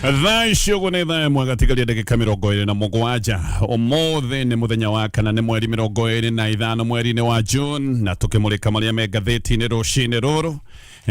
Thaa ici ũguo nĩ thaa ĩmwe gatigaria ndagĩka 27. Ũmũthĩ nĩ mũthenya wa kana, nĩ mweri 25 mweri-inĩ wa June, na tũkĩmũrĩka marĩa me ngathĩti-inĩ rũcinĩ rũrũ.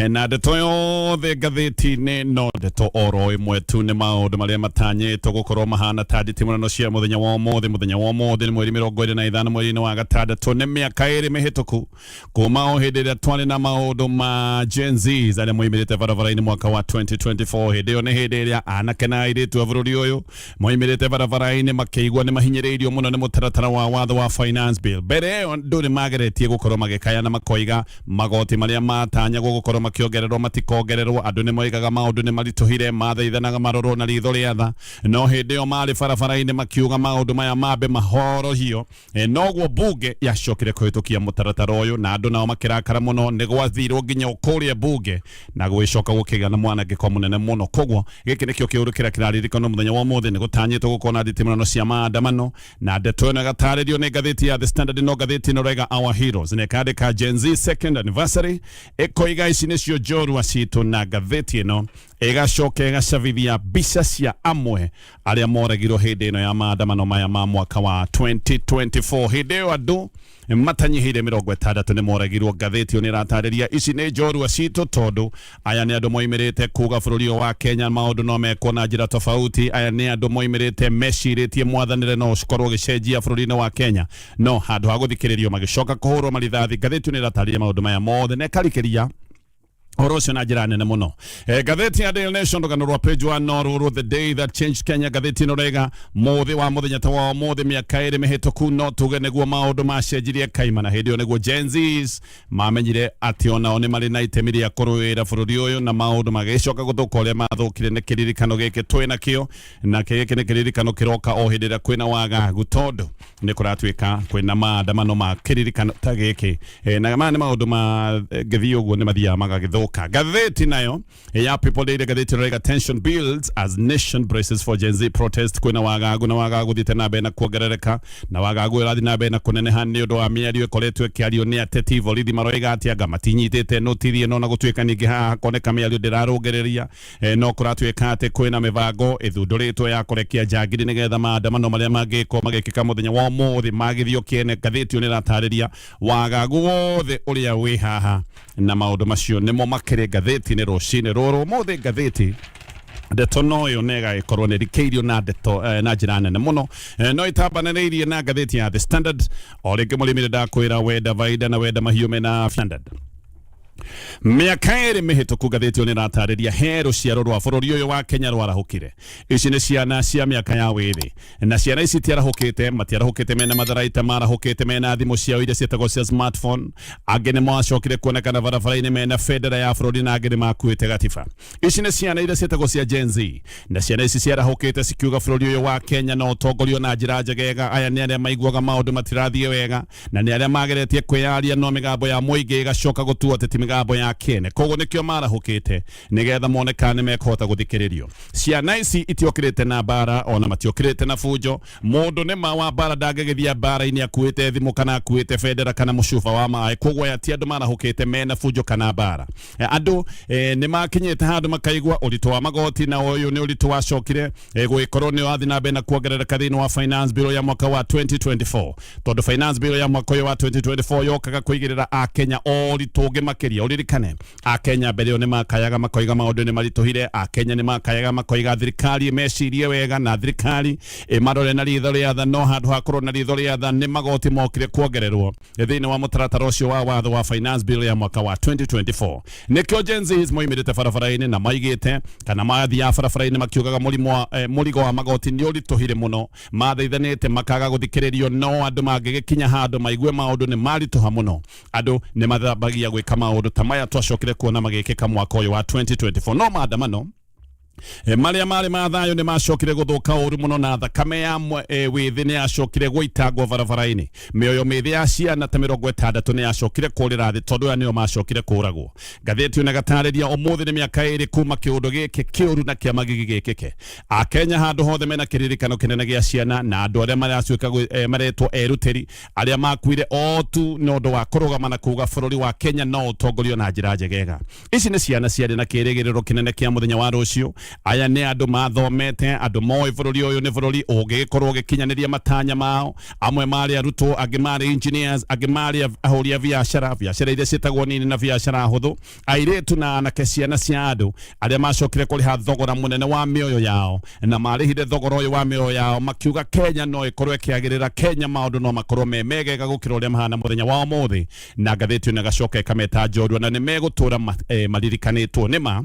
Na ndeto yothe ngathĩti-inĩ no ndeto oro ĩmwe tu, nĩ maũndũ marĩa matanyĩtwo gũkorwo mahana ta nditimũrano cia mũthenya wa ũmũthĩ. Mũthenya wa ũmũthĩ nĩ mweri 25 mweri-inĩ wa gatandatũ, nĩ mĩaka 2 mĩhĩtũku kuma o hĩndĩ ĩrĩa twarĩ na maũndũ ma Gen Zs arĩa moimĩrĩte barabara-inĩ mwaka wa 2024. Hĩndĩ ĩyo nĩ hĩndĩ ĩrĩa anake na airĩtu a bũrũri ũyũ moimĩrĩte barabara-inĩ makĩigua nĩ mahinyĩrĩirio mũno nĩ mũtaratara wa watho wa finance bill. Mbere ĩyo andũ nĩ mageretie gũkorwo magĩkaya na makoiga magoti marĩa matanyagwo gũkorwo makĩongererwo matikongererwo. Andũ nĩ moigaga maũndũ nĩ maritũhire, mathaithanaga marorwo na ritho rĩa tha, no hĩndĩ ĩyo marĩ barabara-inĩ makiuga maũndũ maya mambe mahorohio. Noguo bunge yacokire kũhĩtũkia mũtaratara ũyũ na andũ nao makĩrakara mũno. Nĩ gwathirwo nginya kũrĩa bunge na gũgĩcoka gũkĩgĩa na mwanangĩko mũnene mũno. Koguo gĩkĩ nĩkĩo kĩũndũ kĩrĩa kĩraririkanwo mũthenya wa ũmũthĩ. Nĩ gũtanyĩtwo gũkorwo na nditimũrano cia maandamano, na ndeto ĩno ĩgatarĩrio nĩ ngathĩti ya The Standard. No ngathĩti ĩno ĩroiga "Our Heroes" na ĩkandĩka "Gen Z second anniversary", ĩkoiga ici nĩcio njorua citũ, na ngathĩti ĩno ĩgacoka ĩgacabithia mbica cia amwe arĩa moragirwo hĩndĩ ĩno ya maandamano maya ma mwaka wa 2024. Hĩndĩ ĩyo andũ matanyihĩire 60 nĩ moragirwo. Ngathĩti ĩyo nĩ ĩratarĩria ici nĩ njorua citũ, tondũ aya nĩ andũ moimĩrĩte kuga bũrũri ũyũ wa Kenya maũndũ no mekwo na njĩra tofauti. Aya nĩ andũ moimĩrĩte mecirĩtie mwathanĩre no ũkorwo ũgĩcenjia bũrũri-inĩ wa Kenya, no handũ ha gũthikĩrĩrio magĩcoka kũhũrwo marithathi. Ngathĩti ĩyo nĩ ĩratarĩria maũndũ maya mothe na ĩkarikĩria ũhoro ũcio na njĩra nene mũno. Ngathĩti ya Daily Nation, rũgano rwa page 1 no rũrũ, "The Day That Changed Kenya". Ngathĩti ĩno rega mũthĩ wa mũthenya ta wa ũmũthĩ mĩaka 2 mĩhĩtũku, no tuge nĩguo maũndũ macenjirie kaima, na hĩndĩ ĩyo nĩguo Gen Zs mamenyire atĩ onao nĩ marĩ na itemi rĩa kũrũĩra bũrũri ũyũ, na maũndũ magĩcoka gũthũka ũrĩa mathũkire. Nĩ kĩririkano gĩkĩ twĩ nakĩo, na gĩkĩ nĩ kĩririkano kĩroka o hĩndĩ ĩrĩa kwĩna wagagu, tondũ nĩ kũratuĩka kwĩna maandamano ma kĩririkano ta gĩkĩ. Na maya nĩ maũndũ ma ngĩthiĩ ũguo nĩ mathiaga magagĩthũka. Ngathĩti nayo ya People Daily, ngathĩti ĩroiga "Tension builds as nation braces for Gen Z protest". Kwĩna wagagu, na wagagu thiĩte na mbere na kuongerereka, na wagagu ũrathiĩ na mbere na kũneneha nĩ ũndũ wa mĩario ĩkoretwo ĩkĩario nĩ ateti. Borithi maroiga atĩ anga matinyitĩte notithi ĩno, na gũtuĩka ningĩ haha hakoneka mĩario ndĩrarũngĩrĩria. No kũratuĩka atĩ kwĩna mĩbango ĩthundũrĩtwo ya kũrekia njangiri nĩgetha maandamano marĩa mangĩkorwo magĩkĩka mũthenya wa ũmũthĩ magithio kĩene. Ngathĩti ĩyo nĩ ĩratarĩria wagagu wothe ũrĩa wĩ haha, na maũndũ macio nĩmo makĩrĩ ngathĩti-inĩ rũcinĩ rũrũ ũmũthĩ. Ngathĩti ndeto no ĩyo nĩ ĩgagĩkorwo nĩ ĩrikĩirio na ndeto na njĩra nene mũno, no ĩtambanĩrĩirie na ngathĩti ya The Standard. O rĩngĩ mũrĩmi, nĩ ndakwĩra wenda baida na wenda mahiũ mena Standard. Mĩaka 2 mĩhĩtũku, ngathĩti ĩyo nĩ ĩratarĩria he rũciaro rwa bũrũri ũyũ wa Kenya rwarahũkire. Ici nĩ ciana cia mĩaka ya wĩthĩ, na ciana ici tiarahũkĩte, matiarahũkĩte mena matharaita, marahũkĩte mena thimũ ciao iria ciĩtagwo cia smartphone. Angĩ nĩ macokire kuonekana barabara-inĩ mena bendera ya bũrũri, na angĩ nĩ makuĩte gatiba. Ici nĩ ciana iria ciĩtagwo cia Gen Z, na ciana ici ciarahũkĩte cikiuga bũrũri ũyũ wa Kenya no ũtongorio na njĩra njegega. Aya nĩ arĩa maiguaga maũndũ matirathiĩ wega, na nĩ arĩa mageretie kwĩyaria, no mĩgambo ya mũingĩ ĩgacoka gũtuo atĩ ti mĩgambo ya kĩene. Koguo nĩkĩo marahũkĩte, nĩgetha mone kana nĩ mekũhota gũthikĩrĩrio. Ciana ici itiokĩrĩte na mbara, ona matiokĩrĩte na bunjo. Mũndũ nĩ ma wa mbara ndangĩgĩthiĩ mbara-inĩ akuĩte thimũ kana akuĩte bendera kana mũcuba wa maĩ. Koguo aya ti andũ marahũkĩte mena bunjo kana mbara. Andũ nĩ makinyĩte handũ makaigua ũritũ wa magoti, na ũyũ nĩ ũritũ wacokire gũgĩkorwo nĩ ũrathiĩ na mbere na kuongerereka thĩinĩ wa finance bill ya mwaka wa 2024, tondũ finance bill ya mwaka ũyũ wa 2024 yokaga kũigĩrĩra akenya ũritũ ũngĩ makĩria. Ũririkane akenya mbere ĩyo nĩ makayaga makoiga maũndũ nĩ maritũhire. Akenya nĩ makayaga makoiga thirikari ĩmecirie wega na thirikari ĩmarore na ritho rĩa tha, no handũ ha kũrora na ritho rĩa tha, nĩ magoti mokire kuongererwo thĩinĩ wa mũtaratara ũcio wa watho wa finance bill ya mwaka wa 2024. Nĩkĩo Gen Zs moimĩrĩte barabara-inĩ na maigĩte kana mathiaga barabara-inĩ makiugaga mũrimũ wa, mũrigo wa magoti nĩ ũritũhire mũno. Mathaithanĩte makaga gũthikĩrĩrio, no andũ mangĩgĩkinya handũ maigue maũndũ nĩ maritũha mũno, andũ nĩ mathambagia gwĩka maũndũ ta maya twacokire kuona magĩkĩka mwaka ũyũ wa 2024. No maandamano marĩa marĩ ma thayũ nĩ macokire gũthũka ũru mũno, na thakame ya wĩthĩ nĩ yacokire gũitangwo barabara-inĩ. Mĩoyo mĩthĩ ya ciana ta 60 nĩ yacokire kũrĩra thĩ, tondũ aya nĩo macokire kũragwo. Ngathĩti ĩno ĩgatarĩria ũmũthĩ nĩ mĩaka 2 kuma kĩũndũ gĩkĩ kĩũru na kĩa magigi gĩkĩke. Akenya handũ hothe mena kĩririkano kĩnene gĩa ciana na andũ arĩa maratuĩka maretwo erutĩri, arĩa makuire o tu nĩ ũndũ wa kũrũgama na kuga bũrũri wa Kenya no ũtongorio na njĩra njegega. Ici nĩ ciana ciarĩ na kĩrĩgĩrĩro kĩnene kĩa mũthenya wa rũciũ. Aya nĩ andũ mathomete, andũ moĩ bũrũri ũyũ nĩ bũrũri ũngĩgĩkorwo ũgĩkinyanĩria matanya mao. Amwe marĩ arutwo, angĩ marĩ engineers, angĩ marĩ ahũri a biacara, biacara iria ciĩtagwo nini na biacara hũthũ, airĩtu na anake, ciana cia andũ arĩa macokire kũrĩha thogora mũnene wa mĩoyo yao, na marĩhire thogora ũyũ wa mĩoyo yao makiuga Kenya no ĩkorwo ĩkĩagĩrĩra, Kenya maũndũ no makorwo me megega gũkĩra ũrĩa mahana mũthenya wa ũmũthĩ. Na ngathĩti ĩno ĩgacoka ĩkameta njorua na nĩ megũtũra maririkanĩtwo nĩ ma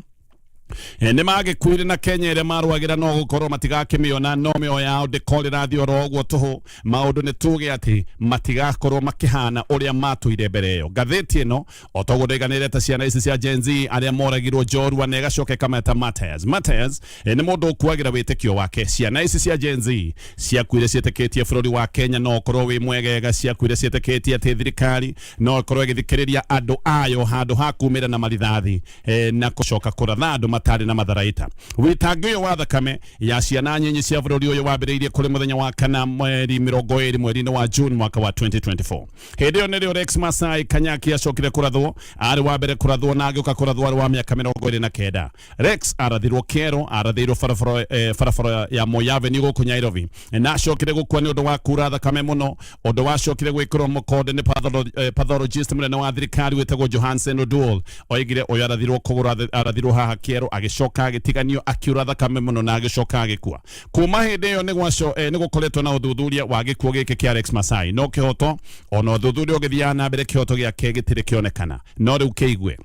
nĩ magĩkuire na Kenya ĩrĩa marũagĩra no gũkorwo matigakĩmĩona, no mĩoyo yao ndĩkorĩra thĩ oro ũguo tũhũ. Maũndũ nĩ tuge atĩ matigakorwo makĩhana ũrĩa matũire mbere ĩyo. Ngathĩti ĩno o toguo ndaiganĩre ta ciana ici cia Gen Z arĩa moragirwo njorua, na ĩgacoka ĩkameta martyrs. Martyrs nĩ mũndũ ũkuagĩra wĩtĩkio wake. Ciana ici cia Gen Z ciakuire ciĩtĩkĩtie bũrũri wa Kenya no ũkorwo wĩ mwegega, ciakuire ciĩtĩkĩtie atĩ thirikari no ĩkorwo ĩgĩthikĩrĩria andũ ayo handũ ha kumĩra na marithathi na kũcoka kũratha andũ matarĩ na matharaita. Wĩtangi ũyũ wa thakame ya ciana nyinyi cia bũrũri ũyũ wambĩrĩirie kũrĩ mũthenya wa kana mweri 20 mweri-inĩ wa June mwaka wa 2024. Hĩndĩ ĩyo nĩrĩo Rex Masai Kanyaki acokire kũrathwo, arĩ wa mbere kũrathwo na agĩũka kũrathwo arĩ wa mĩaka 29. Rex arathirwo kero, arathirwo barabara barabara ya Moi Avenue gũkũ Nairobi, na acokire gũkua nĩ ũndũ wa kura thakame mũno, ũndũ wacokire gwĩkĩrwo mũkonde nĩ pathologist mũnene wa thirikari wĩtagwo Johansen Oduol. Oigire ũyũ arathirwo kũgũrũ, arathirwo haha kĩero, agĩcoka agĩtiganio akiura thakame mũno na agĩcoka agĩkua. Kuma hĩndĩ ĩyo nĩ gũkoretwo na ũthuthuria wa gĩkuũ gĩkĩ kĩa Rex Masai, no kĩhoto ona ũthuthuria ũgĩthiaga na mbere kĩhoto gĩake gĩtirĩ kĩonekana. No rĩu kĩigue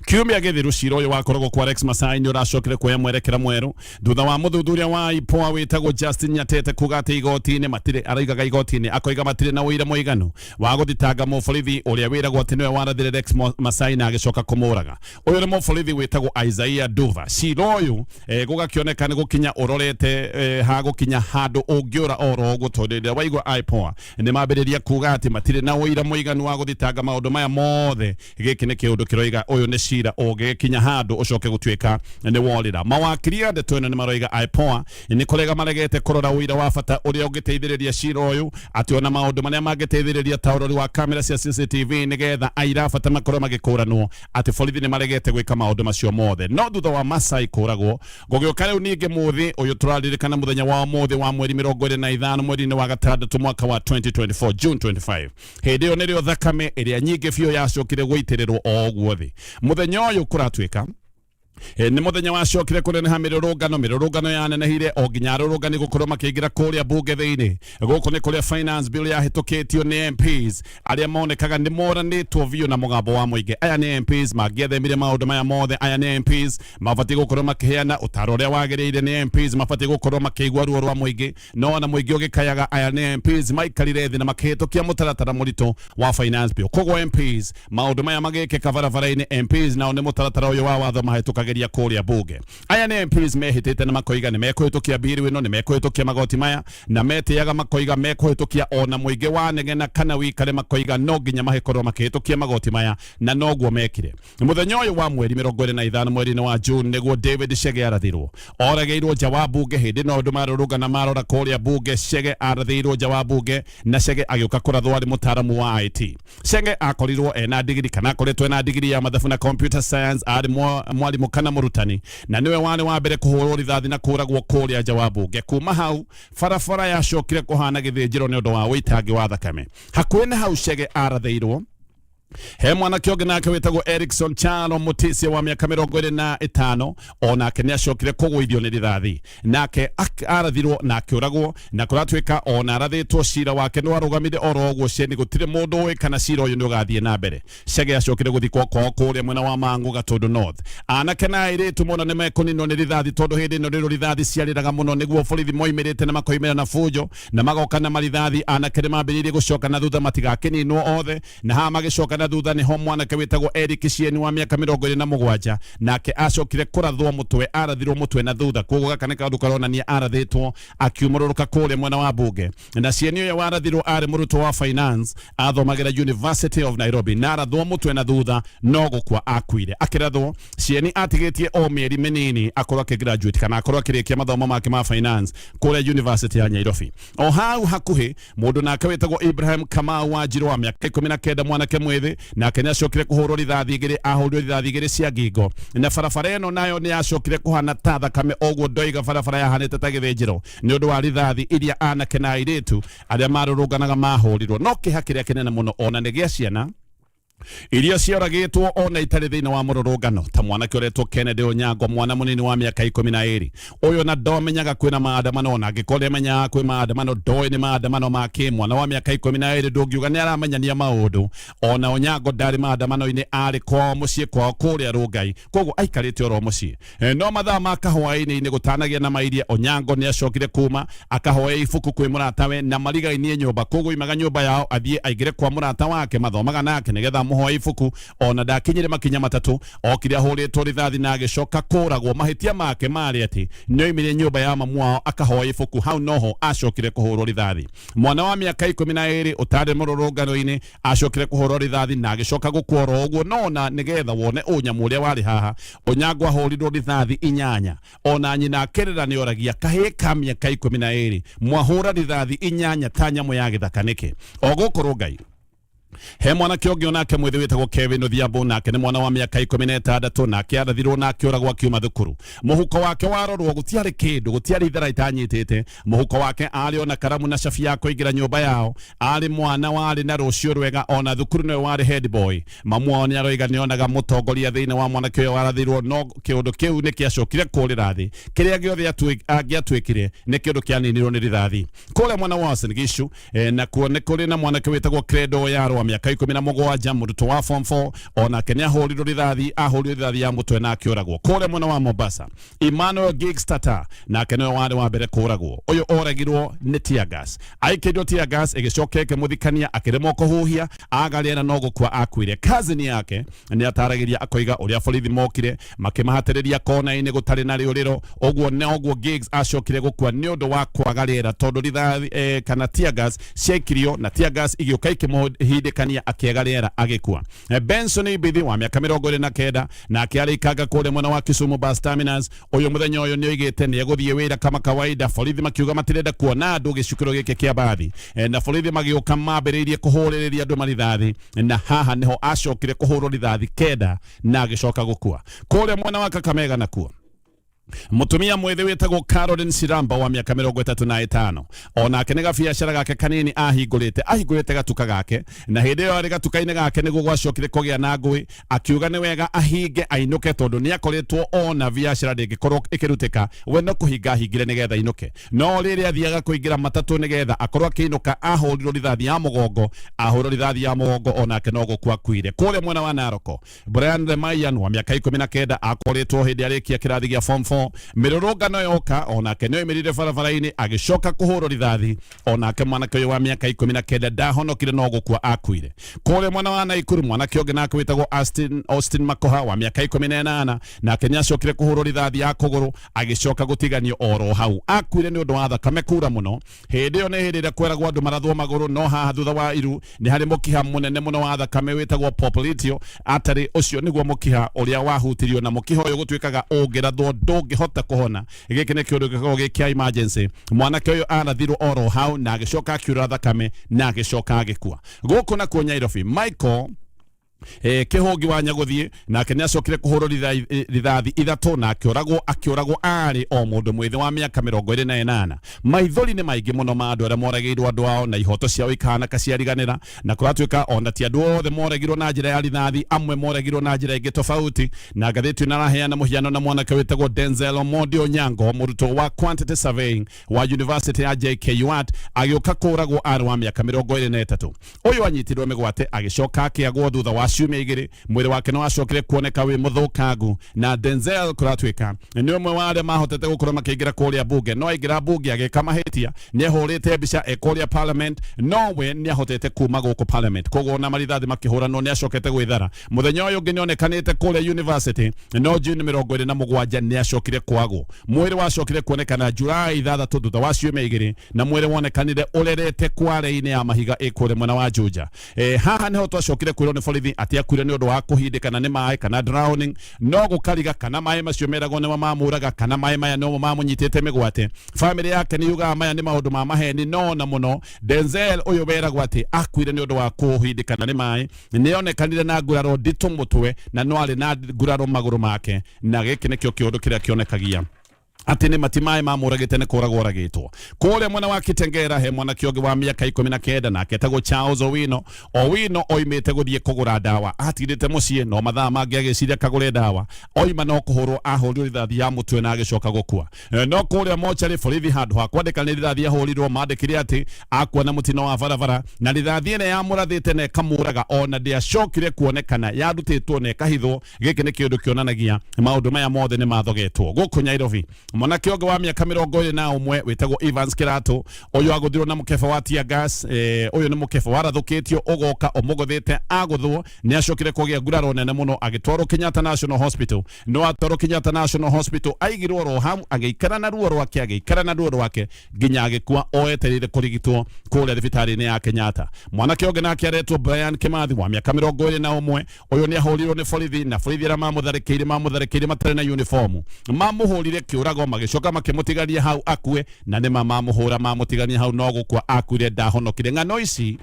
kiumia gĩthiru cira ũyũ wakoragwo kwa Rex Masai nĩ ũracokire kuoya mwerekera mwerũ thutha wa mũthuthuria wa IPOA wĩtagwo Justin Nyatete kuga atĩ igoti-inĩ matirĩ, araigaga igoti-inĩ akoiga matirĩ na ũira mũiganu wa gũthitanga mũborithi ũrĩa wĩragwo atĩ nĩwe warathire Rex Masai na agĩcoka kũmũraga. Ũyũ nĩ mũborithi wĩtagwo Isaiah Duva. Cira ũyũ gũgakĩoneka nĩ gũkinya ũrorete ha gũkinya handũ ũngĩũra oro ũguo, tondũ rĩrĩa waigua IPOA nĩ mambĩrĩria kuga atĩ matirĩ na ũira mũiganu wa gũthitanga maũndũ maya mothe, gĩkĩ nĩ kĩũndũ kĩroiga ũyũ nĩ cira ũngĩgĩkinya handũ ũcoke gũtuĩka nĩ worĩra. Mawakiri a ndeto ĩno nĩ maroiga IPOA nĩ kũrega maregete kũrora ũira wa bata ũrĩa ũngĩteithĩrĩria cira ũyũ, atĩ ona maũndũ marĩa mangĩteithĩrĩria ta ũrori wa kamera cia CCTV nĩgetha aira a bata makorwo magĩkũranwo, atĩ borithi nĩ maregete gwĩka maũndũ macio mothe. No thutha wa Masai kũragwo gũgĩũka rĩu ningĩ mũthĩ ũyũ tũraririkana mũthenya wa ũmũthĩ wa mweri 25 mweri-inĩ wa gatandatũ mwaka wa 2024, June 25. Hĩndĩ ĩyo nĩrĩo thakame ĩrĩa nyingĩ biũ yacokire gũitĩrĩrwo o ũguo thĩ. Mũthenya ũyũ kũratuĩka nĩ mũthenya wacokire kũneneha mĩrũrũngano, mĩrũrũngano yanenehire o nginya arũrũngani gũkorwo makĩingĩra kũrĩa mbunge thĩinĩ. Gũkũ nĩ kũrĩa finance bill yahĩtũkĩtio nĩ MPs arĩa monekaga nĩ moranĩtwo biũ na mũgambo wa mũingĩ. Aya nĩ MPs mangĩethemire maũndũ maya mothe. Aya nĩ MPs mabatiĩ gũkorwo makĩheana ũtaro ũrĩa wagĩrĩire. Nĩ MPs mabatiĩ gũkorwo makĩigua ruo rwa mũingĩ, no ona mũingĩ ũgĩkayaga, aya nĩ MPs maikarire thĩ na makĩhĩtũkia mũtaratara mũritũ wa finance bill. Koguo MPs maũndũ maya magĩkĩka barabara-inĩ, MPs nao nĩ mũtaratara ũyũ wa watho mahĩtũkagĩria kũrĩa bunge. Aya nĩ MPs mehĩtĩte na makoiga nĩ mekũhĩtũkia bill ĩno, nĩ mekũhĩtũkia magoti maya, na metĩaga makoiga mekũhĩtũkia ona mũingĩ wanegena kana wikare, makoiga no nginya makorwo makĩhĩtũkia magoti maya, na noguo mekire. Mũthenya ũyũ wa mweri 25 mweri-inĩ wa June nĩguo David Chege arathirwo, oragĩirwo nja wa bunge. Hĩndĩ ĩno andũ marũrũngana marora kũrĩa bunge, Chege arathĩirwo nja wa bunge, na Chege agĩũka kũrathwo arĩ mũtaaramu wa IT. Chege akorirwo ena digiri kana akoretwo ena digiri ya mathabu na computer science, arĩ mwarimũ kana mũrutani, na nĩwe warĩ wa mbere kũhũrwo rithathi na kũragwo kũrĩa nja wa bunge. Kuma hau barabara yacokire kũhana gĩthĩnjĩro nĩ ũndũ wa ũitangi wa thakame. Hakuhĩ na hau Chege arathĩirwo he mwanake ũngĩ nake wĩtagwo Erikson Chalo Mutisia wa mĩaka 25, onake nĩ acokire kũgũithio nĩ rithathi, nake arathirwo na akĩũragwo, na kũratuĩka ona arathĩtwo cira wake nĩ warũgamire oro ũguo ceni, gũtirĩ mũndũ ũĩ kana cira ũyũ nĩ ũgathiĩ na mbere. Chege acokire gũthikwo kwao kũrĩa mwena wa Mang'u, Gatũndũ North. Anake na airĩtu mũno nĩ mekũninwo nĩ rithathi, tondũ hĩndĩ ĩno nĩrĩo rithathi ciarĩraga mũno, nĩguo borithi moimĩrĩte na makoimĩra na bunjo na magoka na marithathi. Anake nĩ mambĩrĩirie gũcoka na thutha matigakĩninwo othe, na haha magĩcoka na thutha nĩho mwanake wĩtagwo Eric Shieni wa mĩaka 27 nake acokire kũrathwo mũtwe, arathirwo mũtwe na thutha. Koguo gaka nĩ kaũndũ karonania arathĩtwo akiumũrũrũka kũrĩa mwena wa bunge. Na Shieni ũyũ warathirwo arĩ mũrutwo wa finance, athomagĩra University of Nairobi, na arathwo mũtwe na thutha no gũkua akuire. Akĩrathwo Shieni atigĩtie o mĩeri mĩnini akorwo akĩgraduate kana akorwo akĩrĩkia mathomo make ma finance kũrĩa University ya Nairobi. O hau hakuhĩ mũndũ nake wĩtagwo Ibrahim Kamau wa Njirũ wa mĩaka 19, mwanake mwĩthĩ. Mwĩthĩ nake nĩ acokire kũhũrwo rithathi igĩrĩ, ahũrirwo rithathi igĩrĩ cia ngingo, na barabara ĩno nayo nĩ yacokire kũhana ta thakame ũguo ndoiga barabara yahanĩte ta gĩthĩnjĩro nĩ ũndũ wa rithathi iria anake na airĩtu arĩa marũrũnganaga mahũrirwo. No kĩeha kĩrĩa kĩnene mũno ona nĩ gĩa ciana iria cioragĩtwo ona itarĩ thĩinĩ wa mũrũrũngano, ta mwanake ũretwo Kennedy Onyango, mwana mũnini wa mĩaka 12. Ũyũ na ndomenyaga kwĩna maandamano, ona angĩkorwo nĩamenyaga kwĩ maandamano ndoĩ nĩ maandamano ma kĩ. Mwana wa mĩaka 12 ndũngiuga nĩ aramenyania maũndũ. Ona Onyango ndarĩ maandamano-inĩ, arĩ kwao mũciĩ kwao kũrĩa Rũngai, koguo aikarĩte oro mũciĩ. No mathaa ma kahwaĩ-inĩ gũtanagĩa na mairia, Onyango nĩ acokire kuma akahoe ibuku kwĩ mũratawe na marigainie nyũmba, koguo imaga nyũmba yao athiĩ aingĩre kwa mũrata wake mathomaga nake nĩgetha amũhoe ibuku. Ona ndakinyire makinya matatũ okire ahũrĩtwo rithathi na agĩcoka kũragwo. Mahĩtia make marĩ atĩ nĩoimire nyũmba ya mamu wao akahoe ibuku, hau noho acokire kũhũrwo rithathi. Mwana wa mĩaka 12 ũtarĩ mũrũrũngano-inĩ acokire kũhũrwo rithathi na agĩcoka gũkua oro ũguo. No ona nĩgetha wone ũnyamũ ũrĩa warĩ haha, Onyango ahũrirwo rithathi 8, ona nyina akĩrĩra nĩoragia kahĩĩ ka mĩaka 12 mwahũra rithathi 8 ta nyamũ ya gĩthaka nĩkĩ? O gũkũ Rũngai he mwanake ũngĩ onake mwĩthĩ wĩtagwo Kevin Odhiambo, nake nĩ mwana wa mĩaka 16, nake arathirwo na akĩũragwo akiuma thukuru. Mũhuko wake warorwo gũtiarĩ kĩndũ, gũtiarĩ ithara itanyitĩte mũhuko wake, arĩ ona karamu na cabi ya kũingĩra nyũmba yao. Arĩ mwana warĩ na rũciũ rwega, ona thukuru nĩwe warĩ head boy. Mamu wao nĩaroiga nĩonaga mũtongoria thĩinĩ wa mwanake ũyũ warathirwo, no kĩũndũ kĩu nĩ kĩacokire kũrĩra thĩ. Kĩrĩa gĩothe angĩatuĩkire nĩ kĩũndũ kĩaninirwo nĩ rithathi. Kũrĩa mwena wa Uasin Gishu nakuo nĩ kũrĩ na mwanake wĩtagwo Credo Oyaro wa mĩaka 17, mũrutwo wa form 4, onake nĩ ahũrirwo rithathi, ahũrirwo rithathi ya mũtwe na akĩũragwo. Kũrĩa mwena wa Mombasa, Emmanuel Giggs Tata nake nĩwe warĩ wa mbere kũragwo. Ũyũ oragirwo nĩ tear gas, aikĩrio tear gas ĩgĩcoka ĩkĩmũthikania, akĩremwo kũhuhia, aga rĩera no gũkua akuire. Cousin yake nĩ ataragĩria akoiga ũrĩa borithi mokire makĩmahatĩrĩria kona-inĩ gũtarĩ na rĩũrĩro, ũguo noguo Giggs acokire gũkua nĩ ũndũ wa kwaga rĩera, tondũ rithathi kana tear gas ciaikirio na tear gas igĩũka ikĩmũhindĩkania akĩaga rĩera agĩkua. Benson Ibithi wa mĩaka 29 nake arĩ ikanga kũrĩa mwena wa Kisumu bus terminus. Ũyũ mũthenya ũyũ nĩ oigĩte nĩ egũthiĩ wĩra kama kawaida. Borithi makiuga matirenda kuona andũ gĩcukĩro gĩkĩ kĩa bathi, na borithi magĩũka mambĩrĩirie kũhũrĩrĩria andũ marithathi, na haha nĩho acokire kũhũrwo rithathi 9 na agĩcoka gũkua. Kũrĩa mwena wa Kakamega nakuo, mutumia mwithi witagwo Caroline Siramba wa miaka 35 onake nĩ gabiacara gake kanini ahingũrĩte gatuka gake, na hĩndĩ ĩyo arĩ gatuka-inĩ gake nĩguo gwacokire kũgĩa na ngũĩ. Akiuga nĩ wega ahinge ainũke, tondũ nĩ akoretwo ona biacara ndĩngĩkorwo ĩkĩrutĩka, we no kũhinga ahingire nĩgetha ainũke. No rĩrĩa athiaga kũingĩra matatũ nĩgetha akorwo akĩinũka, ahũrirwo rithathi ya mũgongo, ahũrwo rithathi ya mũgongo onake no gũkua akuire. Kũrĩa mwena wa Naroko, Brian Lemayian wa mĩaka 19 akoretwo hĩndĩ arĩkia kĩrathi gĩa form 4, mĩrũrũngano yoka onake nĩ oimĩrire barabara-inĩ agĩcoka kũhũrwo rithathi. Onake mwanake ũyũ wa mĩaka 19 ndahonokire no gũkua akuire. Kũrĩa mwena wa Naikuru, mwanake ũngĩ nake wĩtagwo Austin Makoha wa mĩaka 18 nake nĩ acokire kũhũrwo rithathi ya kũgũrũ agĩcoka gũtiganio oro hau. Akuire nĩ ũndũ wa thakame kura mũno. Hĩndĩ ĩyo nĩ hĩndĩ ĩrĩa kweragwo andũ marathwo magũrũ, no haha thutha wa iru nĩ harĩ mũkiha mũnene mũno wa thakame wĩtagwo popliteal artery. Ũcio nĩguo mũkiha ũrĩa wahutirio, na mũkiha ũyũ gũtuĩkaga ũngĩrathwo ndũngĩhota kũhona. Gĩkĩ nĩ kĩũndũ gĩkoragwo gĩ kĩa emergency. Mwanake ũyũ arathirwo oro hau na agĩcoka akiura thakame na agĩcoka agĩkua. Gũkũ nakuo Nyairobi, Michael Kĩhũngi wa Nyagũthiĩ nake nĩ acokire kũhũrwo rithathi 3 na akĩũragwo arĩ o mũndũ mwĩthĩ wa mĩaka 28. Maithori nĩ maingĩ mũno ma andũ arĩa moragĩirwo andũ ao na ihoto ciao ikahanaka ciariganĩra, na kũratuĩka ona ti andũ othe moragirwo na njĩra ya rithathi, amwe moragirwo na njĩra ĩngĩ tofauti. Na ngathĩti ĩno araheana mũhiano na mwanake wĩtagwo Denzel Omondi Onyango, mũrutwo wa quantity surveying wa university ya JKUAT, agĩũka kũragwo arĩ wa mĩaka 23. Ũyũ anyitirwo mĩgwate agĩcoka akĩagwo thutha wa ciumia 2. Mwĩrĩ wake nĩ wacokire kuoneka wĩ mũthũkangu. Na Denzel kũratuĩka nĩ ũmwe wa arĩa mahotete gũkorwo makĩingĩra kũrĩa bunge, no aingĩra bunge agĩka mahĩtia, nĩ ahũrĩte mbica e kũrĩa parliament, no we nĩ ahotete kuma gũkũ parliament, koguo ona marithathi makĩhũranwo nĩ acokete gwĩthara. Mũthenya ũyũ ũngĩ nĩ onekanĩte kũrĩa university, no June 27 nĩ acokire kwagwo. Mwĩrĩ wacokire kuonekana July 6 thutha wa ciumia 2, na mwĩrĩ wonekanire ũrerete kware-inĩ ya mahiga ĩ kũrĩa mwena wa Juja. Haha nĩho twacokire kwĩrwo nĩ borithi Atĩ akuire nĩ ũndũ wa kũhindĩkana nĩ maĩ kana drowning, no gũkariga kana maĩ macio meragwo nĩmo mamũraga kana maĩ maya nĩmo mamũnyitĩte mĩgwate. Famĩlĩ yake nĩ yugaga maya nĩ maũndũ ma maheni, no ona mũno Denzel ũyũ weragwo atĩ akuire nĩ ũndũ wa kũhindĩkana nĩ maĩ nĩonekanire na nguraro nditũ mũtwe na no arĩ na nguraro magũrũ make, na gĩkĩ nĩkĩo kĩũndũ kĩrĩa kĩonekagia atĩ nĩ mati maĩ mamũragĩte nĩ kũragwo oragĩtwo. Kũrĩa mwena wa Kitengera he mwanake ũngĩ wa mĩaka 19 nake etagwo Charles Owino. Owino oimĩte gũthiĩ kũgũra ndawa, atigĩte mũciĩ no mathaa mangĩ agĩciria kagũre ndawa, oima no kũhũrwo ahũrirwo rithathi ya mũtwe na agĩcoka gũkua. No kũrĩa mocarĩ borithi handũ ha kwandĩka nĩ rithathi ahũrirwo mandĩkire atĩ akua na mũtino wa barabara, na rithathi ĩrĩa yamũrathĩte na ĩkamũraga ona ndĩacokire kuonekana, yarutĩtwo na ĩkahithwo. Gĩkĩ nĩ kĩũndũ kĩonanagia maũndũ maya mothe nĩ mathogetwo. Gũkũ Nairobi mwanake ũngĩ wa mĩaka 21 wĩtagwo Evans Kĩratũ, ũyũ agũthirwo na mũkebe wa tear gas. Ũyũ nĩ mũkebe warathũkĩtio ũgoka ũmũgũthĩte, agũthwo nĩ acokire kũgĩa nguraro nene mũno agĩtwarwo Kenyatta National Hospital. No atwarwo Kenyatta National Hospital aigirwo ro hau, agĩikara na ruo rwake, agĩikara na ruo rwake nginya agĩkua o etereire kũrigitwo kũrĩa thibitarĩ-inĩ ya Kenyatta. Mwanake ũngĩ nake aretwo Brian Kimathi wa mĩaka 21, ũyũ nĩ ahũrirwo nĩ borithi, na borithi arĩa mamũtharĩkĩire mamũtharĩkĩire matarĩ na uniform, mamũhũrire kĩũrago magĩcoka makĩmũtigania hau akue, na nĩma mamũhũra mamũtigania hau no gũkua akuire, ndahonokire. Ng'ano ici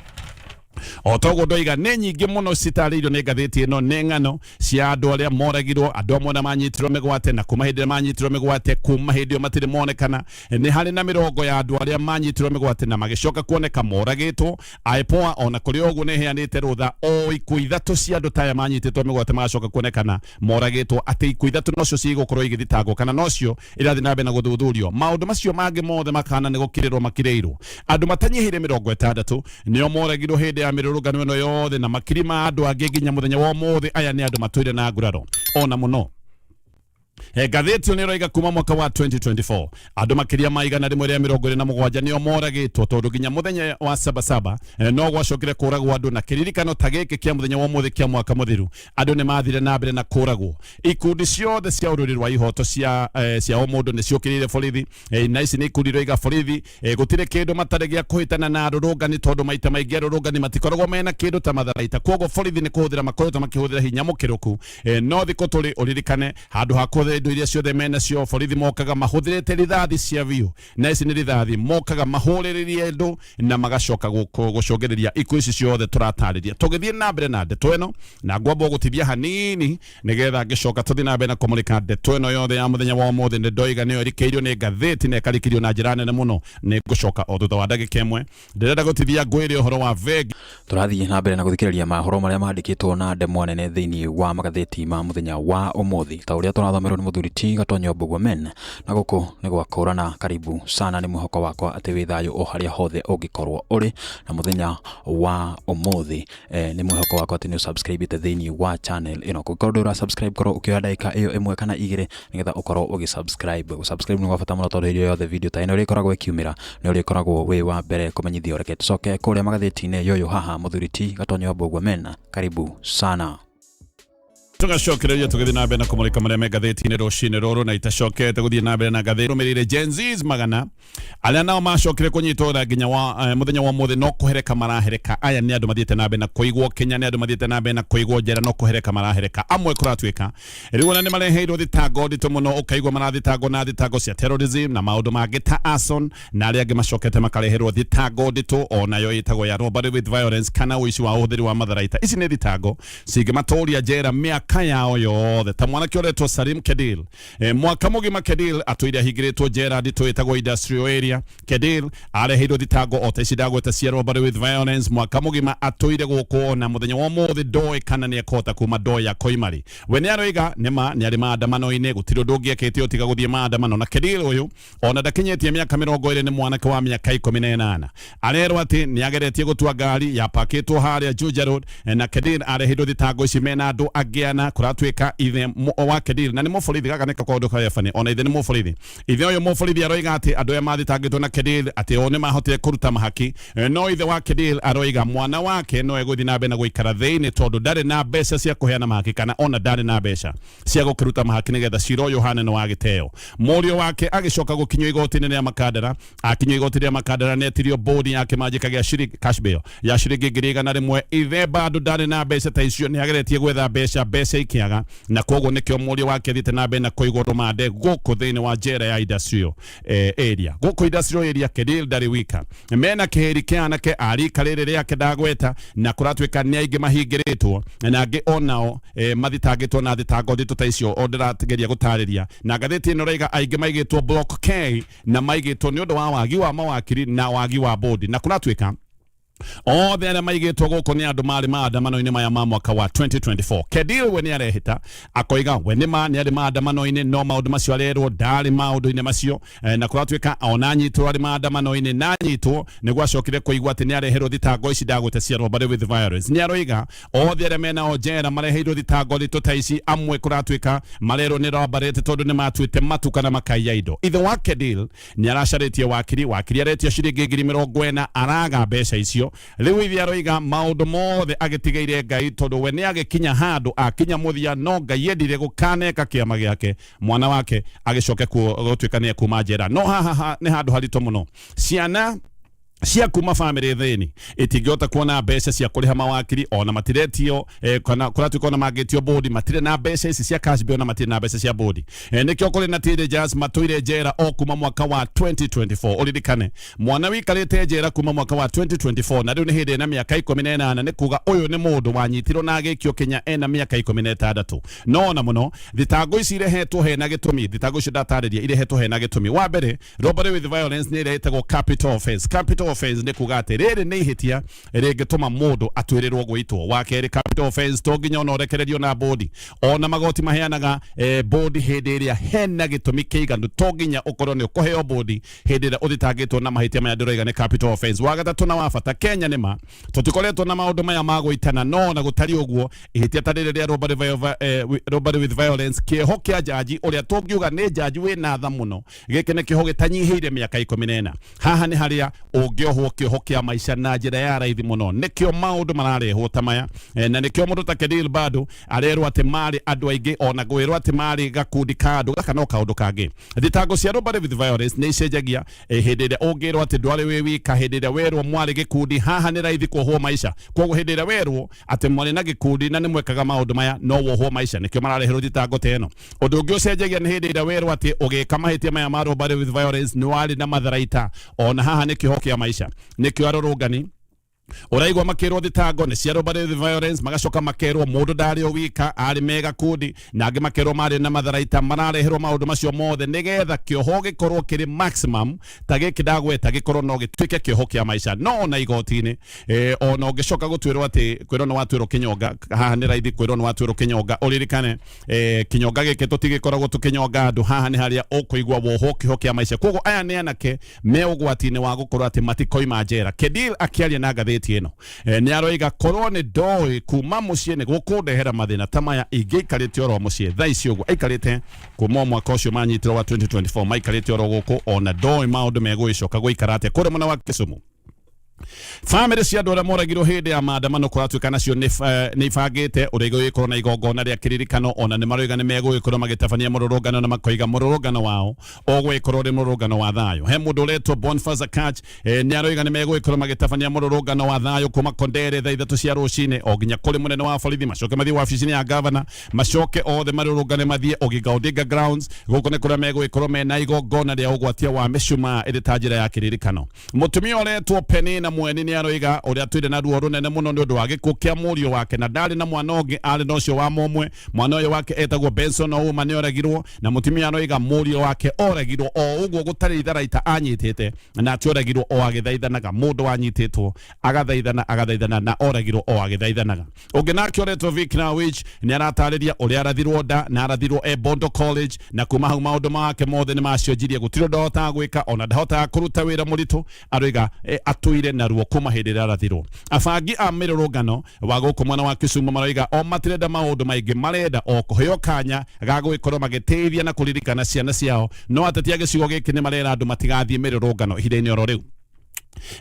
o toguo ndoiga nĩ nyingĩ mũno citarĩirio nĩ ngathĩti ĩno, nĩ ng'ano cia andũ arĩa moragirwo, andũ amwe na manyitirwo mĩgwate, na kuma hĩndĩ ĩrĩa manyitirwo mĩgwate kuma hĩndĩ ĩyo matirĩ monekana. Nĩ harĩ na mĩrongo ya andũ arĩa manyitirwo mĩgwate na magĩcoka kuoneka moragĩtwo. IPOA ona kũrĩ ũguo nĩ ĩheanĩte rũtha o ikuũ ithatũ cia andũ ta aya manyitĩtwo mĩgwate magacoka kuonekana moragĩtwo, atĩ ikuũ ithatũ nocio cigũkorwo igĩthitangwo kana nocio irathiĩ na mbere na gũthuthurio. Maũndũ macio mangĩ mothe makana nĩ gũkirĩrwo makirĩirwo. Andũ matanyihĩire 60 nĩo moragirwo hĩndĩ ya mĩrũrũngano ĩno yothe, na makiri ma andũ angĩ nginya mũthenya wa ũmũthĩ. Aya nĩ andũ matũire na nguraro ona mũno. Ngathĩti ĩyo nĩ ĩroiga kuma mwaka wa 2024 andũ makĩria ma 127 nĩo moragĩtwo, tondũ nginya mũthenya wa sabasaba no gwacokire kũragwo andũ, na kĩririkano ta gĩkĩ kĩa mũthenya wa ũmũthĩ kĩa mwaka mũthiru andũ nĩ mathire na mbere na kũragwo. Ikundi ciothe cia ũrũri rwa ihoto cia ũmũndũ nĩ ciũkĩrĩire borithi, na ici nĩ ikundi iroiga borithi gũtirĩ kĩndũ matarĩ gĩa kũhĩtana na arũrũngani, tondũ maita maingĩ arũrũngani matikoragwo mena kĩndũ ta matharaita, koguo borithi nĩ kũhũthĩra makoretwo makĩhũthĩra hinya mũkĩrũku. No thikũ tũrĩ ũririkane handũ ha kũhũthĩra indo iria ciothe menacio, borithi mokaga mahũthĩrĩte rithathi cia biũ, na ici nĩ rithathi mokaga mahũrĩrĩrie andũ na magacoka gũcũngĩrĩria ikuũ ici ciothe tũratarĩria. Tũgĩthiĩ na mbere na ndeto ĩno, na ngwamba gũtithia hanini nĩgetha ngĩcoka tũthiĩ na mbere na kũmũrĩka ndeto ĩno yothe ya mũthenya wa ũmũthĩ. Nĩ ndoiga nĩyo ĩrikĩirio nĩ ngathĩti na ĩkarikĩrio na njĩra nene mũno. Nĩ ngũcoka o thutha wa ndagĩka ĩmwe. Ndĩrenda gũtithia ngwĩre ũhoro wa bengi. Tũrathiĩ na mbere na gũthikĩrĩria mahoro marĩa mandĩkĩtwo na ndemwa nene thĩinĩ wa magathĩti ma mũthenya wa ũmũthĩ, ta ũrĩa tũrathomerwo nĩ mũthuri ti Gatonyo Mbũgua Men, na gũkũ nĩ gwakũrana. Karibu sana, nĩ mwĩhoko wakwa atĩ wĩ thayũ o harĩa hothe ũngĩkorwo ũrĩ, na mũthenya wa ũmũthĩ nĩ mwĩhoko wakwa atĩ nĩ ũsubscribĩte thĩinĩ wa channel ĩno. Kũngĩkorwo ndũrĩ ũra subscribe, korwo ũkĩoya ndagĩka ĩyo ĩmwe kana igĩrĩ nĩgetha ũkorwo ũgĩ subscribe. Gũ subscribe nĩ gwa bata mũno, tondũ hĩndĩ yothe video ta ĩno ĩrĩkoragwo ĩkiumĩra nĩ ũrĩkoragwo wĩ wa mbere kũmenyithio. Reke tũcoke kũrĩa magathĩti-inĩ yoyo haha mũthuri ti Gatonyo wa Mbũgua Mena, karibu sana. Tugacokereria tũgĩthiĩ na mbere na kũmũrĩka marĩa me ngathĩti-inĩ rũcinĩ rũrũ, na itacokete gũthiĩ na mbere na ngathĩti rũmĩrĩire Gen Zs magana arĩa nao macokire kũnyitwo na nginya wa mũthenya wa ũmũthĩ no kũhereka marahereka. Aya nĩ andũ mathiĩte na mbere na kũigwo Kenya, nĩ andũ mathiĩte na mbere na kũigwo njera, no kũhereka marahereka. Amwe kũratuĩka rĩu ona nĩ mareheirwo thitango nditũ mũno, ũkaigua marathitangwo na thitango cia terrorism na maũndũ mangĩ ta arson, na arĩa angĩ macokete makareherwo thitango nditũ onayo ĩtagwo ya robbery with violence kana ũici wa ũhũthĩri wa matharaita. Ici nĩ thitango cingĩmatũria njera mĩaka yao yothe, ta mwanake ũretwo Salim Kedil. Mwaka mũgima Kedil atũire ahingĩrĩtwo njera nditũ ĩtagwo industrial area. Kedil areheirwo thitango o ta ici ndagweta cia robbery with violence. Mwaka mũgima atũire gũkũ, na mũthenya wa ũmũthĩ ndoĩ kana nĩ ekũhota kuma, ndoĩ akoima rĩ. We nĩ aroiga nĩma nĩ arĩ maandamano-inĩ, gũtirĩ ũndũ ũngĩ ekĩte tiga gũthiĩ maandamano. Na Kedil ũyũ ona ndakinyĩtie mĩaka 20, nĩ mwanake wa mĩaka 18. Arerwo atĩ nĩ ageretie gũtua ngari yapakĩtwo harĩa Juja Road, na Kedil areheirwo thitango ici mena andũ angĩ ana. Kana kũratuĩka ithe wa Kedil na nĩ mũborithi, gaka nĩko kaũndũ karĩa bani, ona ithe nĩ mũborithi. Ithe ũyũ mũborithi aroiga atĩ andũ aya mathitangĩtwo na Kedil atĩ o nĩ mahotire kũruta mahaki, no ithe wa Kedil aroiga mwana wake no egũthiĩ na mbere na gũikara thĩinĩ tondũ ndarĩ na mbeca cia kũheana mahaki, kana ona ndarĩ na mbeca cia gũkĩruta mahaki nĩgetha cira ũyũ ũhane nĩ wa gĩteo. Mũriũ wake agĩcoka gũkinyio igoti-inĩ rĩa Makandara. Akinyio igoti rĩa Makandara nĩetirio bũndi ya kĩmanjĩka gĩa ciringi cash bail ya ciringi 100,000. Ithe bado ndarĩ na mbeca ta icio, nĩageretie gwetha mbeca, mbeca ikĩaga, na koguo nĩkĩo mũriũ wake athiĩte na mbere na kũigwo rũmande gũkũ thĩinĩ wa njera ya industrial area. Gũkũ industrial area Kedil ndarĩ wika, mena kĩhĩri kĩa anake a rika rĩrĩ rĩake ndagweta, na kũratuĩka nĩ aingĩ mahingĩrĩtwo na angĩ onao mathitangĩtwo na thitango nditũ ta icio o ndĩrageria gũtarĩria. Na ngathĩti ĩno ĩraiga aingĩ maigĩtwo block K na maigĩtwo nĩ ũndũ wa wagi wa mawakiri na wagi wa bodi, na kũratuĩka othe arĩa maigĩtwo gũkũ nĩ andũ marĩ maandamano-inĩ maya ma mwaka wa 2024. Kedil we nĩ arehĩta akoiga we nĩ ma nĩ arĩ maandamano-inĩ, no maũndũ macio arerwo ndarĩ maũndũ-inĩ macio, na kũratuĩka ona anyitwo arĩ maandamano-inĩ na anyitwo nĩguo acokire kũigua atĩ nĩ areherwo thitango ici ndagwĩte cia robbery with violence. Nĩ aroiga othe arĩa menao njera mareheirwo thitango nditũ ta ici, amwe kũratuĩka marerwo nĩ robbery tondũ nĩ matuĩte matu kana makaiya indo. Ithe wa Kedil nĩ aracarĩtie wakiri, wakiri aretio ciringi 40,000, araga mbeca icio. Rĩu ithe aroiga maũndũ mothe agĩtigĩire Ngai, tondũ we nĩ agĩkinya handũ akinya mũthia, no Ngai endire gũkaneka kĩama gĩake, mwana wake agĩcoke gũtuĩka nĩ ekuma njera. No haha nĩ handũ haritũ mũno, ciana cia kuma bamĩrĩ thĩni itingĩhota kuona mbeca cia kũrĩha mawakiri, ona matiretio kana kũratuĩka ona mangĩtio bodi matirĩ na mbeca ici cia cash bail, na matirĩ na mbeca cia bodi. Nĩkĩo kũrĩ na teenagers matũire njera o kuma mwaka wa 2024. Ũririkane mwana wikarĩte njera kuma mwaka wa 2024 na rĩu nĩ hĩndĩ ena mĩaka 18, nĩ kuga ũyũ nĩ mũndũ wanyitirwo na agĩikio Kenya ena mĩaka 16. No ona mũno thitango ici irehetwo hena gĩtũmi, thitango icio ndatarĩria irehetwo hena gĩtũmi. Wa mbere, robbery with violence nĩ ĩrĩa ĩtagwo capital offense. Capital offense nĩ kuga atĩ rĩrĩ nĩ ihĩtia rĩngĩtũma mũndũ atuĩrĩrwo gwĩtwo. Wa kerĩ, capital offense to nginya ona ũrekererio na bodi, ona magoti maheanaga bodi hĩndĩ ĩrĩa hena gĩtũmi kĩiganu, to nginya ũkorwo nĩ ũkũheo bodi hĩndĩ ĩrĩa ũthitangĩtwo na mahĩtia maya ndĩroiga nĩ capital offense. Wa gatatũ na wa bata, Kenya nĩ ma tũtikoretwo na maũndũ maya ma gũitana, no ona gũtariĩ ũguo ihĩtia ta rĩrĩ rĩa robbery with violence, kĩoho kĩa njanji ũrĩa tũngiuga nĩ njanji wĩna tha mũno, gĩkĩ nĩ kĩoho gĩtanyihĩire mĩaka 14. Haha nĩ harĩa ũngĩohwo kĩoho kĩa maica na njĩra ya raithi mũno. Nĩkĩo maũndũ mararehwo ta maya, na nĩkĩo mũndũ ta Kedil bado arerwo atĩ marĩ andũ aingĩ, ona gwĩrwo atĩ marĩ gakundi ka andũ gaka no kaũndũ kangĩ. Thitango cia robbery with violence nĩ icenjagia hĩndĩ ĩrĩa ũngĩrwo atĩ ndwarĩ wĩ wika, hĩndĩ ĩrĩa werwo mwarĩ gĩkundi, haha nĩ raithi kuohwo maica. Koguo hĩndĩ ĩrĩa werwo atĩ mwarĩ na gĩkundi na nĩ mwekaga maũndũ maya, no wohwo maica, nĩkĩo marareherwo thitango ta ĩno. Ũndũ ũngĩ ũcenjagia nĩ hĩndĩ ĩrĩa werwo atĩ ũgĩka mahĩtia maya ma robbery with violence nĩ warĩ na matharaita, ona haha nĩ kĩoho kĩa maica. Nĩkĩo arũrũngani ũraigua makĩrwo thitango nĩ cia robbery with violence, magacoka makerwo mũndũ ndarĩ o wika, arĩ mega kundi, na angĩ makerwo marĩ na matharaita. Marareherwo maũndũ macio mothe nĩgetha kĩoho gĩkorwo kĩrĩ maximum ta gĩkĩ ndagweta, gĩkorwo no gĩtuĩke kĩoho kĩa maica. No ona igoti-inĩ ona ũngĩcoka gũtuĩrwo atĩ kwĩrwo nĩ watuĩrwo kĩnyonga, haha nĩ raithi kwĩrwo nĩ watuĩrwo kĩnyonga. Ũririkane kĩnyonga gĩkĩ tũtigĩkoragwo tũkĩnyonga andũ, haha nĩ harĩa ũkũigua wohwo kĩoho kĩa maica. Koguo aya nĩ anake me ũgwati-inĩ wa gũkorwo atĩ matikoima njera. Kedil akĩaria na ngathĩti ĩno nĩ aroiga korwo nĩ ndoĩ kuma mũciĩ nĩ gũkũndehera mathĩna ta maya, ingĩikarĩte oro mũciĩ thaa ici ũguo aikarĩte kuma mwaka ũcio manyitirwo wa 2024, maikarĩte oro gũkũ, ona ndoĩ maũndũ megũgĩcoka gũikara atĩa kũrĩa mwena wa Kisumu. Bamĩrĩ cia andũ arĩa moragirwo hĩndĩ ya maandamano kũratuĩka nacio nĩ ibangĩte ũrĩa igũgĩkorwo na igongona rĩa kĩririkano. Ona nĩ maroiga nĩ megũgĩkorwo magĩtabania mũrũrũngano, na makoiga mũrũrũngano wao ũgũgĩkorwo ũrĩ mũrũrũngano wa thayũ. He mũndũ ũretwo Boniface Akach, nĩ aroiga nĩ megũgĩkorwo magĩtabania mũrũrũngano wa thayũ kuma Kondere thaa 3 cia rũcinĩ o nginya kũrĩ mũnene wa borithi, macoke mathiĩ wabici-inĩ ya gavana, macoke othe marũrũngane mathiĩ Oginga Odinga grounds. Gũkũ nĩ kũrĩa megũgĩkorwo mena igongona rĩa ũgwatia wa mĩcumaa ĩrĩ ta njĩra ya kĩririkano. Mũtumia ũretwo Penina Mweni nĩ aroiga ũrĩa atũire na ruo rũnene mũno nĩ ũndũ wa gĩkuũ kĩa mũriũ wake, na ndarĩ na mwana ũngĩ, arĩ na ũcio wa mũmwe. Mwana ũyũ wake etagwo Benson Ouma nĩ oragirwo, na mũtumia aroiga mũriũ wake oragirwo o ũguo gũtarĩ itharaita anyitĩte, na atĩ oragirwo o agĩthaithanaga. Mũndũ wanyitĩtwo agathaithana agathaithana na oragirwo o agĩthaithanaga. Ũngĩ nake ũretwo Vic Rawich nĩ aratarĩria ũrĩa arathirwo nda na arathirwo e Bondo College, na kuma hau maũndũ make mothe nĩ macenjirie, gũtirĩ ũndũ ahotaga gwĩka, ona ndahotaga kũruta wĩra mũritũ. Aroiga atũire na ruo kuma hĩndĩ ĩrĩa arathirwo. Abangi a mĩrũrũngano wa gũkũ mwena wa Kisumu maroiga o matirenda maũndũ maingĩ, marenda o kũheo kanya ga gũgĩkorwo magĩteithia na kũririkana ciana ciao. No ateti a gĩcigo gĩkĩ nĩ marera andũ matigathiĩ mĩrũrũngano ihinda-inĩ oro rĩu.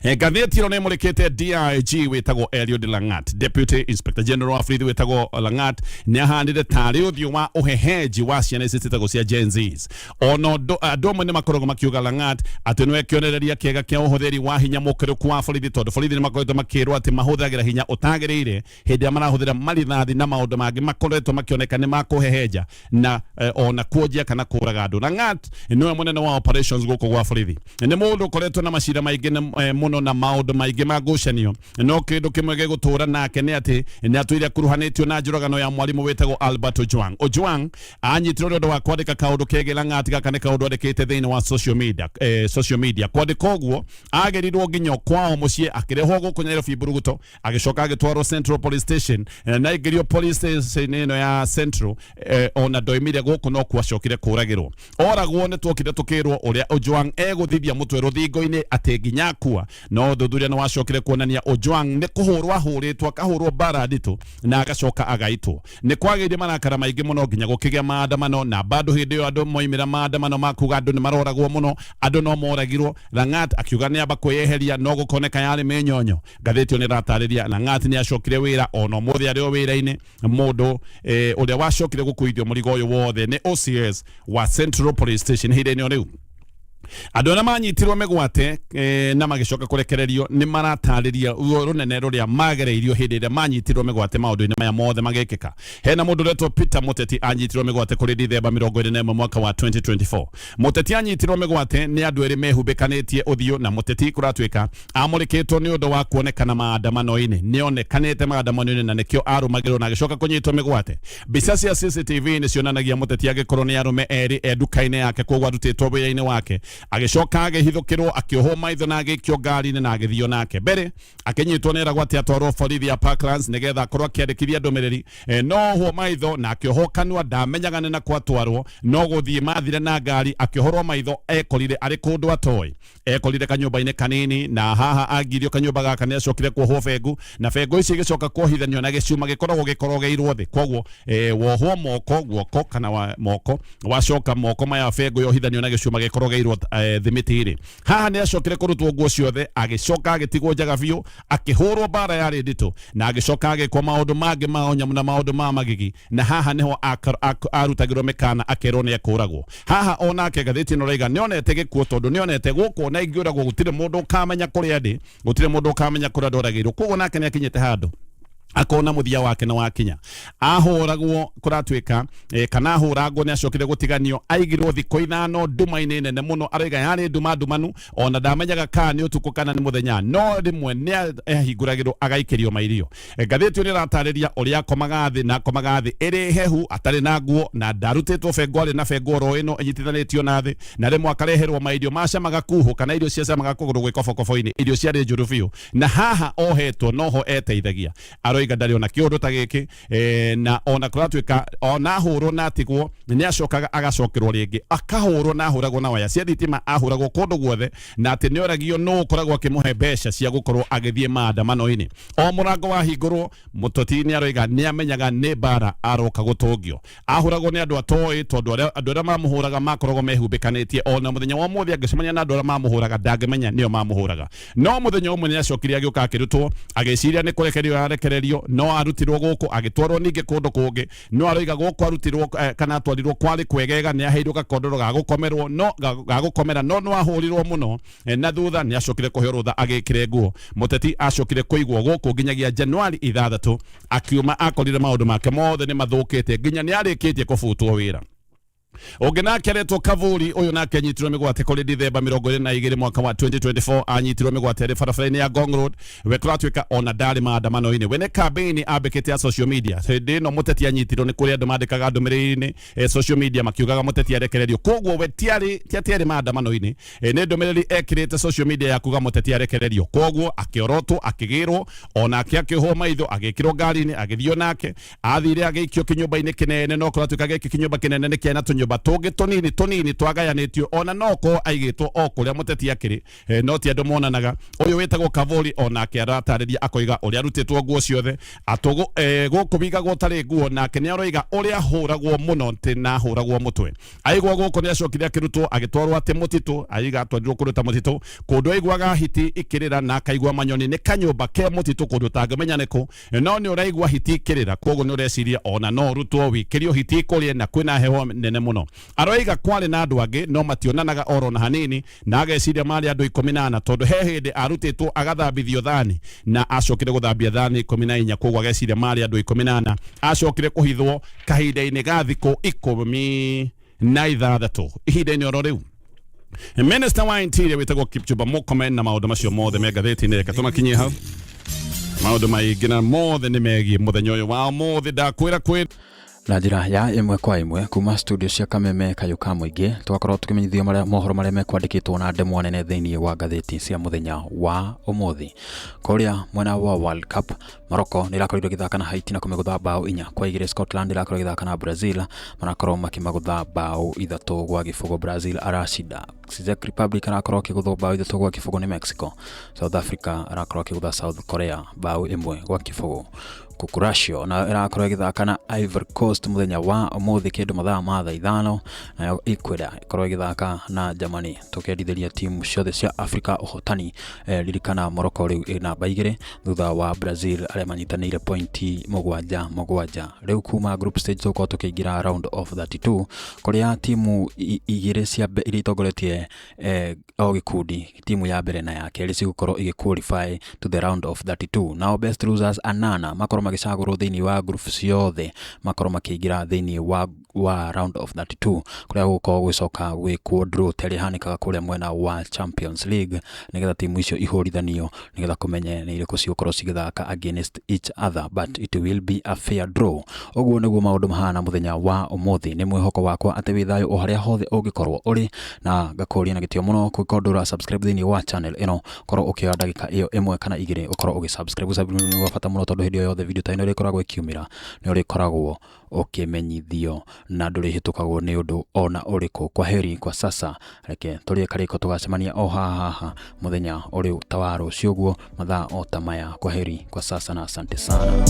Ngathĩti ĩno nĩ ĩmũrĩkĩte DIG wĩtagwo Eliud Langat. Deputy Inspector General wa borithi wĩtagwo Langat nĩ ahandire tarĩ ũthiũ wa ũhehenji wa ciana ici ciĩtagwo cia Gen Zs. Ona andũ amwe nĩ makoragwo makiuga Langat atĩ nĩwe kĩonereria kĩega kĩa ũhũthĩri wa hinya mũkĩrũku wa borithi, tondũ borithi nĩ makoretwo makĩrwo atĩ mahũthagĩra hinya ũtagĩrĩire hĩndĩ ĩrĩa marahũthĩra marithathi na maũndũ mangĩ makoretwo makĩoneka nĩ makũhehenja na ona kuonjia kana kũraga andũ. Langat nĩwe mũnene wa operations gũkũ gwa borithi. Nĩ mũndũ ũkoretwo na macira maingĩ mũno na maũndũ maingĩ ma ngucanio, no kĩndũ kĩmwe gĩgũtũra nake nĩ atĩ nĩ atũire akuruhanĩtio na njũragano ya mwarimũ wĩtagwo Albert Ojwang. Ojwang anyitirwo nĩ ũndũ wa kwandĩka kaũndũ kegiĩ Langat. Gaka nĩ kaũndũ andĩkĩte thĩinĩ wa social media, social media. Kwandĩka ũguo agĩrirwo nginya kwao mũciĩ, akĩrehwo gũkũ Nairobi Mburuguto, agĩcoka agĩtwarwo Central Police Station, na aingĩrio police station ĩno ya Central, ona ndoimire gũkũ no kuacokire kũragĩrwo. Oragwo nĩ tuokire tũkĩrwo ũrĩa Ojwang egũthithia mũtwe rũthingo-inĩ atĩ nginya akua, no ũthuthuria nĩ wacokire kuonania Ojwang nĩ kũhũrwo ahũrĩtwo, akahũrwo mbara nditũ na agacoka agaitwo. Nĩ kwagĩire marakara maingĩ mũno nginya gũkĩgĩa maandamano, na bado hĩndĩ ĩyo andũ moimĩra maandamano ma kuga andũ nĩ maroragwo mũno, andũ no moragirwo. Langat akiuga nĩ amba kwĩyeheria, no gũkoneka yarĩ mĩnyonyo. Ngathĩti ĩyo nĩ ĩratarĩria Langat nĩ acokire wĩra, ona ũmũthĩ arĩ o wĩra-inĩ. Mũndũ ũrĩa wacokire gũkuithio mũrigo ũyũ wothe nĩ OCS wa Central Police Station. Ihinda-inĩ o rĩu andũ arĩa manyitirwo mĩgwate na magĩcoka kũrekererio nĩ maratarĩria ruo rũnene rũrĩa magereirio hĩndĩ ĩrĩa manyitirwo mĩgwate maũndũ-inĩ maya mothe magĩkĩka. Hena mũndũ ũretwo Peter Mũteti anyitirwo mĩgwate kũrĩ Dithemba 21 mwaka wa 2024. Mũteti anyitirwo mĩgwate nĩ andũ erĩ mehumbĩkanĩtie ũthiũ, na Mũteti kũratuĩka amũrĩkĩtwo nĩ ũndũ wa kuonekana maandamano-inĩ. Nĩ onekanĩte maandamano-inĩ na nĩkĩo arũmagĩrĩrwo na agĩcoka kũnyitwo mĩgwate. Mbica cia CCTV nĩ cionanagia Mũteti agĩkorwo nĩ arũme erĩ e nduka-inĩ yake, koguo arutĩtwo wĩra-inĩ wake, agĩcoka agĩhithũkĩrwo, akĩohwo maitho na agĩikio ngari-inĩ na agĩthio nake. Mbere akĩnyitwo nĩ eragwo atĩ atwarwo borithi ya Parklands nĩgetha akorwo akĩandĩkithia ndũmĩrĩri, no ohwo maitho na akĩohwo kanua, ndamenyaga nĩ nakũ atwarwo, no gũthiĩ mathire na ngari, akĩohorwo maitho, ekorire arĩ kũndũ atoĩ. Ekorire kanyũmba-inĩ kanini, na haha angirio kanyũmba gaka nĩ acokire kuohwo bengu, na bengu ici igĩcoka kuohithanio na gĩcuma gĩkoragwo gĩkorogeirwo thĩ. Koguo wohwo moko guoko kana wa moko, wacoka moko maya bengu yohithanio na gĩcuma gĩkorogeirwo thimiti-rĩ. Haha nĩ acokire kũrutwo nguo ciothe, agĩcoka agĩtigwo njaga biũ, akĩhũrwo mbara yarĩ nditũ, na agĩcoka agĩkwo maũndũ mangĩ ma ũnyamũ na maũndũ ma magigi, na haha nĩho arutagĩrwo mĩkana akerwo nĩ ekũragwo. Haha onake ngathĩti ĩno raiga nĩonete gĩkuũ, tondũ nĩonete gũkũ ona ingĩũragwo gũtirĩ mũndũ ũkamenya kũrĩa ndĩ, gũtirĩ mũndũ ũkamenya kũrĩa ndoragĩirwo. Koguo nake nĩ akinyĩte handũ akona mũthia wake nĩ wakinya. Ahũragwo kũratuĩka kana ahũrangwo nĩ acokire gũtiganio, aigirwo thikũ 5 nduma-inĩ nene mũno, araiga yarĩ nduma ndumanu, ona ndamenyaga kana nĩ ũtukũ kana nĩ mũthenya, no rĩmwe nĩ ahingũragĩrwo agaikĩrio mairio. Ngathĩti ĩyo nĩ ĩratarĩria ũrĩa akomaga thĩ, na akomaga thĩ ĩrĩ hehu, atarĩ na nguo, na ndarutĩtwo bengo, arĩ na bengo oro ĩno ĩnyitithanĩtio na thĩ, na rĩmwe akareherwo mairio macamaga kuhũ kana irio ciacamaga kũgũrũ gwĩ kobokobo-inĩ, irio ciarĩ njũru biũ, na haha ohetwo noho eteithagia. Aroiga ndarĩ ona kĩũndũ ta gĩkĩ, na ona kũratuĩka ona ahũrwo na atigwo nĩ acokaga agacokerwo rĩngĩ, akahũrwo na ahũragwo na waya cia thitima, ahũragwo kũndũ guothe, na atĩ nĩ oragio nũ ũkoragwo akĩmũhe mbeca cia gũkorwo agĩthiĩ maandamano-inĩ. O mũrango wahingũrwo, Mũteti nĩ aroiga nĩ amenyaga nĩ mbara aroka gũtũngio. Ahũragwo nĩ andũ atoĩ, tondũ andũ arĩa mamũhũraga makoragwo mehumbĩkanĩtie. Ona mũthenya wa ũmũthĩ angĩcemania na andũ arĩa mamũhũraga ndangĩmenya nĩo mamũhũraga. No mũthenya ũmwe nĩ acokire agĩũka akĩrutwo, agĩciria nĩ kũrekererio arekererio, no arutirwo gũkũ agĩtwarwo ningĩ kũndũ kũngĩ. No aroiga gũkũ arutirwo kana atwarirwo kwarĩ kwegega, nĩ aheirwo gakondoro ga gũkomerwo, no ga gũkomera, no no ahũrirwo mũno, na thutha nĩ acokire kũheo rũtha agĩkĩre nguo. Mũteti acokire kũigwo gũkũ nginyagia Januari 6, akiuma akorire maũndũ make mothe nĩ mathũkĩte, nginya nĩ arĩkĩtie kũbutwo wĩra. Ũngĩ nake aretwo Kavuri, ũyũ nake anyitirwo mĩgwate kũrĩ Dithemba 22 mwaka wa 2024, anyitirwo mĩgwate arĩ barabara-inĩ ya Ngong Road. We kũratuĩka ona ndarĩ maandamano-inĩ, we nĩ campaign ambĩkĩte ya social media. Hĩndĩ ĩno Mũteti anyitirwo nĩ kũrĩ andũ mandĩkaga ndũmĩrĩri-inĩ social media makiugaga Mũteti arekererio, koguo we tiarĩ ti atĩ arĩ maandamano-inĩ, nĩ ndũmĩrĩri ekĩrĩte social media ya kuga Mũteti arekererio. Koguo akĩorotwo, akĩgĩrwo, onake akĩohwo maitho, agĩkĩrwo ngari-inĩ, agĩthio nake. Athire agĩikio kĩnyũmba-inĩ kĩnene, no kũratuĩka gĩkĩ kĩnyũmba kĩnene nĩ kĩarĩ na tũnyũmba Tũnyũmba tũngĩ tũnini tũnini twagayanĩtio, ona no ko aigĩtwo o kũrĩa mũteti akĩrĩ, no ti andũ monanaga. Ũyũ wĩtagwo Kavori onake aratarĩria akoiga ũrĩa arutĩtwo nguo ciothe atũgũ gũkũ wigagwo tarĩ nguo, nake nĩ aroiga ũrĩa ahũragwo mũno atĩ na ahũragwo mũtwe. Aigwo gũkũ nĩ acokire akĩrutwo agĩtwarwo atĩ mũtitũ, aiga atwarirwo kũndũ ta mũtitũ, kũndũ aiguaga hiti ikĩrĩra na akaigua manyoni. Nĩ kanyũmba ke mũtitũ kũndũ ũtangĩmenya nĩkũ, no nĩ ũraigua hiti ikĩrĩra, koguo nĩ ũreciria ona no ũrutwo wikĩrio hiti ikũrĩe, na kwĩna heho nene mũno. Aroiga kwarĩ na andũ angĩ no mationanaga oro na hanini, na ageciria marĩ andũ 14, tondũ he hĩndĩ arutĩtwo agathambithio thani na acokire gũthambia thani 14, koguo ageciria marĩ andũ 14. Acokire kũhithwo kahinda-inĩ ga thikũ 16 ihinda-inĩ oro rĩu. Minister wa Interior wĩtagwo Kipchumba Murkomen, na maũndũ macio mothe me ngathĩti-inĩ, reke tũmakinyie hau. Maũndũ maingĩ na mothe nĩ megiĩ mũthenya ũyũ wa ũmũthĩ, ndakwĩra kwĩ Na njĩra ya ĩmwe kwa ĩmwe kuma studio cia Kameme Kayũ ka Mũingĩ, tũgakorwo tũkĩmenyithio marĩa mohoro marĩa mekwandĩkĩtwo na ndemwa nene thĩinĩ wa ngathĩti cia mũthenya wa ũmũthĩ. Kũrĩa mwena wa World Cup, Morocco nĩ ĩrakorirwo ĩgĩthaka na Haiti na kũmĩgũtha mbaũ 4-2. Scotland ĩrakorwo ĩgĩthaka na Brazil, marakorwo makĩmagũtha mbaũ 3-0. Brazil aracinda. Czech Republic arakorwo akĩgũthwo mbaũ 3-0 nĩ Mexico. South Africa arakorwo akĩgũtha South Korea mbaũ 1-0. Croatia nayo ĩrakorwo ĩgĩthaka na Ivory Coast mũthenya wa ũmũthĩ kĩndũ mathaa ma thaa 5, nayo Ecuador ĩkorwo ĩgĩthaka na Germany. Tũkendithĩria timu ciothe cia Africa ũhotani. Ririkana Morocco rĩu ĩ namba 2 thutha wa Brazil arĩa manyitanĩire pointi 7 7. Rĩu kuma group stage tũgũkorwo tũkĩingĩra round of 32, kũrĩa timu igĩrĩ cia iria itongoretie o gĩkundi, timu ya mbere na ya kerĩ, cigũkorwo igĩ qualify to the round of 32. Nao best losers anana makorwo magĩcagũrwo thĩinĩ wa group ciothe, makorwo makĩingĩra thĩinĩ wa round of 32, kũrĩa gũgũkorwo gũgĩcoka gwĩkwo draw ta ĩrĩa ĩhanĩkaga kũrĩa mwena wa Champions League, nĩgetha timu icio ihũrithanio, nĩgetha kũmenye nĩ irĩkũ cigũkorwo cigĩthaka against each other, but it will be a fair draw. Ũguo nĩguo maũndũ mahana mũthenya wa ũmũthĩ. Nĩ mwĩhoko wakwa atĩ wĩ thayũ o harĩa hothe ũngĩkorwo ũrĩ, na ngakũria na gĩtĩo mũno, kũngĩkorwo ndũra subscribe thĩinĩ wa channel ĩno, korwo ũkĩoya ndagĩka ĩyo ĩmwe kana igĩrĩ ũkorwo ũgĩ subscribe. Subscribe nĩ gwa bata mũno, tondũ hĩndĩ o yothe video ta ĩno ĩrĩkoragwo ĩkiumĩra, nĩ ũrĩkoragwo ũkĩmenyithio na ndũrĩhĩtũkagwo nĩ ũndũ ona ũrĩkũ. Kwa heri kwa sasa, reke tũrĩe karĩko, tũgacemania o haha haha mũthenya ũrĩ ta wa rũciũ ũguo, mathaa o ta maya. Kwa heri kwa sasa na asante sana.